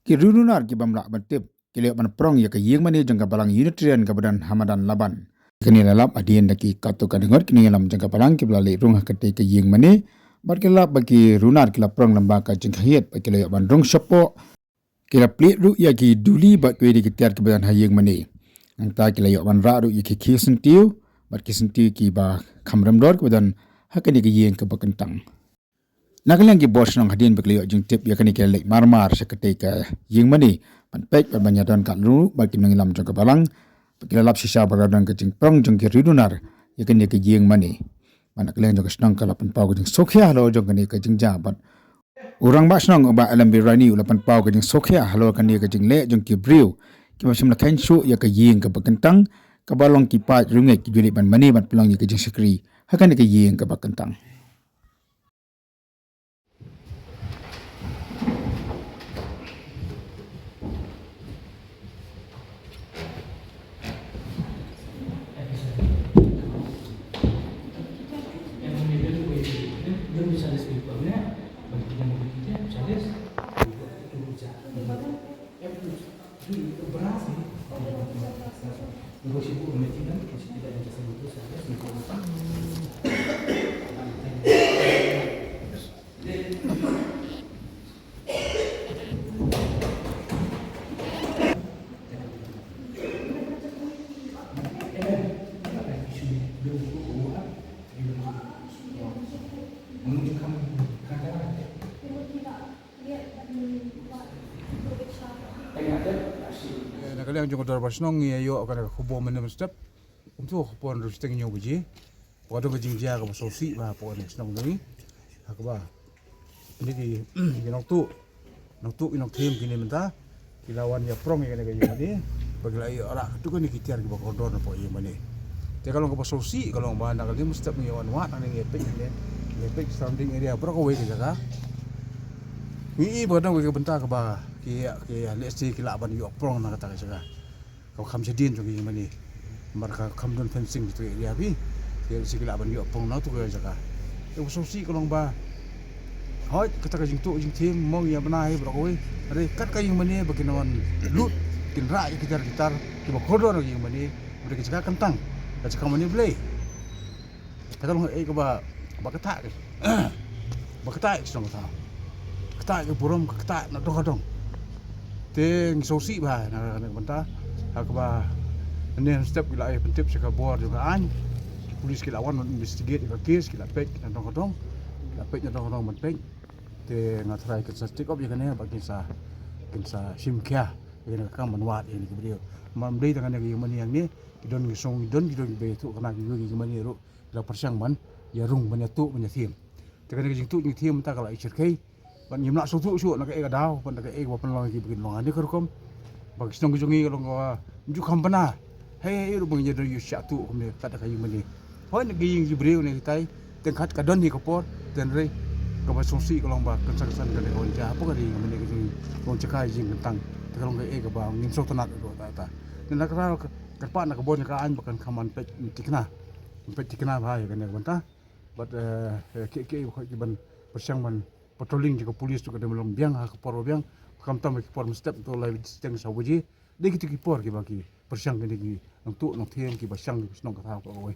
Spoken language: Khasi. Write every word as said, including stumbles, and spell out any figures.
Ki riewdunar ki bym lah ban tip ki la ïoh ban prong ïa ka ïing mane jong ka balang Unitarian kaba don ha madan Laban. Kane la lap hadien da ki katto katne ngut ki nongïalam jong ka balang kiba la leit rung ha katei ka ïing mane. Bad ki la lap ba ki riewdunar ki la prong lyngba ka jingkhaïit bad ki la ïoh ban rung shapoh. Ki la plied ruh ïa ki duli bad kiwei de ki tiar kiba don ha ïing mane. Nangta ki la ïoh ban rah ruh ïa ki khie syntiew bad ki syntiew kiba kham remdor kiba don ha kane ka ïing kaba kyntang. Na ka liang ki bor shnong, hadien ba ki la ïoh jingtip ïa kane, ki la leit marmar sha katei ka ïing mane ban peit bad ban ïadon kat ruh bad ki nongïalam jong ka balang. Bad ki la lap shisha ba ka don ka jingprong jong ki riewdunar ïa kane ka ïing mane. Bad na ka liang jong ka shnong ka la pynpaw ka jingsngewkhia halor jong kane ka jingjia bad u rangbah shnong, u Bah L M B Raini, u la pynpaw ka jingsngewkhia halor kane ka jingleh jong ki briew kiba shym la kheiñ shuh ïa ka ïing kaba kyntang, kaba long ki paid riewngeit ki ju leit ban mane ban pynlong ïa ka jingshakri ha kane ka ïing kaba kyntang. Eh, na ka liang jong ka dorbar shnong ngi ïoh kane ka khubor mynne mynstep. Kumto ha ka por hynriew shiteng hynñiew baje. Ba ka don ka jingjia kaba sngewsih bha hapoh kane ka shnong jong ngi. Ha kaba kine ki, ki nongtuh, nongtuh ki nongthem kine mynta ki la wan ïa prong ïa kane ka ïing mane. Ba ki la ïoh rah katto katne ki tiar kiba kordor napoh ïing mane. Te ka long kaba sngewsih, ka long ba na ka liang mynstep ngi ïa wan wad hangne, ngi ïa peit hangne, ngi ïa peit surrounding area baroh kawei ka jaka. Ngi i ba ka don kawei ka bynta kaba ki, ki lehse ki lah ban ïoh prong na kata ka jaka kaba kham shadien jong ka ïing mane. Namar ka kham don fencing kito ki area phi. Te lehse ki lah ban ïoh prong na kato ka jaka. Te kaba sngewsih ka long ba, hooid, kata ka jingtuh jingthem mo, ngi ïa bna hi baroh kawei. Hynrei kat ka ïing mane ba kin wan lut, kin rah ïa ki tiar ki tar kiba kordor na ka ïing mane. Bad ka jaka kyntang, ka jaka mane Blei. Te ka long kaei kaba, ba kata ka, ba kata ka shnong ka thaw, kata ka burom, kata na dong ka dong. Te ngi sngewsih bha na kane ka bynta. Ha kaba mynne mynstep ki la ai pyntip sha ka bor jong ka aiñ. Ki pulis ki la wan ban investigate ïa ka case, ki la peit na dong ka dong, ki la peit na dong ka dong ban peit. Te nga tharai kin sa take up ïa kane ba kin sa, kin sa shim khia ïa kane ka kam ban wad ïa kine ki briew. Namar ym dei tang kane ka ïing mane hangne, ki don ki shnong, ki don, ki don kiba ïathuh kane, ki don ki ïing mane ruh la pyrshang ban ïa rung, ban ïa tuh, ban ïa them. Te kane ka jingtuh jingthem mynta ka la i shyrkhei. Bad ngim lah sngewthuh shuh na kaei ka daw bad na kaei kaba pynlong ïa ki ba kin long ha kane ka rukom. Ba ki shnong ki jong ngi ka long kaba ym ju kham bna. Hei hei ruh ba ngin ïa don ïa shah tuh kumne kat da ka ïing mane. Hooid, na ka ïing ki briew ne kitai, tang kat ka don hi ka por, te hynrei kaba sngewsih ka long ba kynsan kynsan kane ka wan jia hapoh ka ïing mane ka jong ngi, ka wan jaka ïing kyntang. Te ka long kaei kaba ngim sngewtynnat ruh ta ta. Te na ka kyrpad na ka bor jong ka aiñ ba kan kham ban peit thikna. Peit thikna bha ïa kane ka bynta. Bad, eh, eh, ki, ki, ki ban pyrshang ban patrolling jong ka pulis ruh ka dei ban long biang ha ka por ba biang. Khamtam ha ki por mynstep, to lai shiteng saw baje. Dei kito ki por kiba ki pyrshang kine ki nongtuh nongthem kiba shang ki shnong ka thaw ka wei.